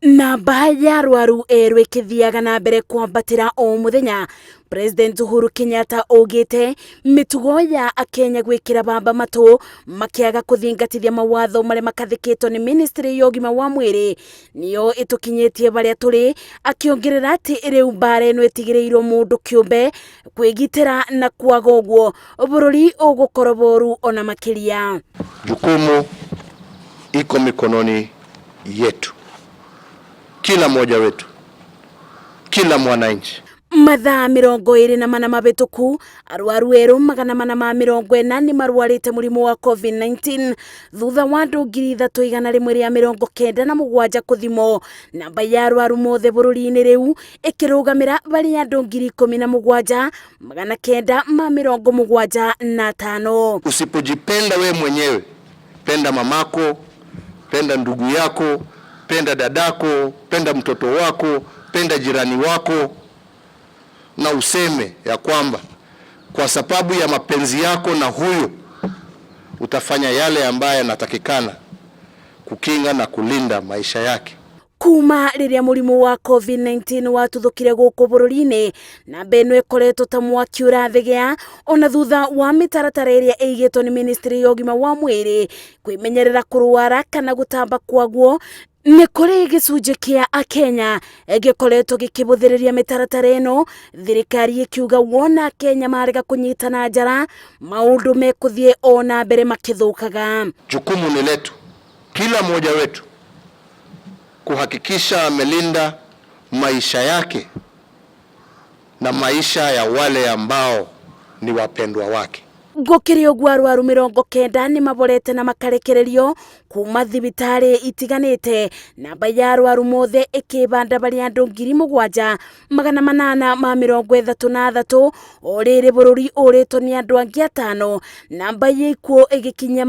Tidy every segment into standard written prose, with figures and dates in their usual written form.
Namba ya arwaru erũ ĩkĩthiaga na mbere kwambatĩra o mũthenya. President Uhuru Kenyatta augĩte mĩtugo ya akenya gwĩkĩra bamba matũ makĩaga kũthingatithia mawatho marĩa makathĩkĩtwo nĩ ministry ya ũgima wa mwĩrĩ nĩyo ĩtũkinyĩtie barĩa tũrĩ, akĩongerera atĩ rĩu mbara ĩno ĩtigĩrĩirwo mũndũ kĩũmbe kwĩgitĩra na kwaga ũguo bũrũri ũgũkorwo boru ona makĩria. Jukumu iko mikononi yetu, kila mmoja wetu, kila mwananchi. Mathaa 24 mabĩtũku arwaru erũ 440 nĩ marwarĩte mũrimũ wa COVID-19 thutha wa andũ 3197 kũthimwo. Namba ya arwaru mothe bũrũri-inĩ rĩu ĩkĩrũgamĩra barĩ andũ 17,975. Usipojipenda we mwenyewe, penda mamako, penda ndugu yako, penda dadako, penda mtoto wako, penda jirani wako, na useme ya kwamba kwa sababu ya mapenzi yako na huyo utafanya yale ambayo yanatakikana kukinga na kulinda maisha yake. Kuma rĩrĩa mũrimũ wa COVID-19 watuthũkire gũkũ bũrũri-inĩ, namba ĩno ĩkoretwo ta mwaki ũrathegea ona thutha wa mĩtaratara ĩrĩa ĩigĩtwo nĩ ministry ya ũgima wa mwĩrĩ kwĩmenyerera kũrwara kana gũtamba kwaguo. Nĩ kũrĩ gĩcunjĩ kĩa akenya gĩkoretwo gĩkĩbũthĩrĩria mĩtaratara ĩno, thirikari ĩkiuga wona akenya marega kũnyitana njara maũndũ mekũthiĩ o na mbere makĩthũkaga. Jukumu ni letu, kila mmoja wetu kuhakikisha amelinda maisha yake na maisha ya wale ambao ni wapendwa wake. Gũkĩrĩ ũguo arwaru 90 nĩ maborete na makarekererio kuma thibitarĩ itiganĩte, namba ya arwaru mothe ĩkĩbanda barĩ andũ 7833, o rĩrĩ bũrũri ũrĩtwo nĩ andũ angĩ atano, namba ya ikuũ ĩgĩkinyia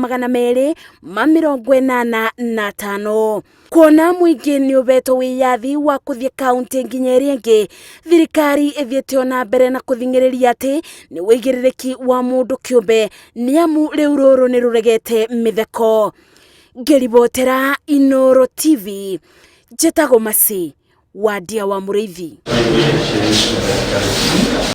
285. Kuona mũingĩ nĩ ũhetwo wĩyathi wa kũthiĩ kaunti nginya ĩrĩa ĩngĩ, thirikari ĩthiĩte ona mbere na kũthing'ĩrĩria atĩ nĩ wĩigĩrĩrĩki wa mũndũ kĩũmbe nĩ amu rĩu rũrũ nĩ rũregete mĩtheko. Ngĩribotera Inooro TV, njĩtagwo Mercy Wandia wa Mũrĩithi.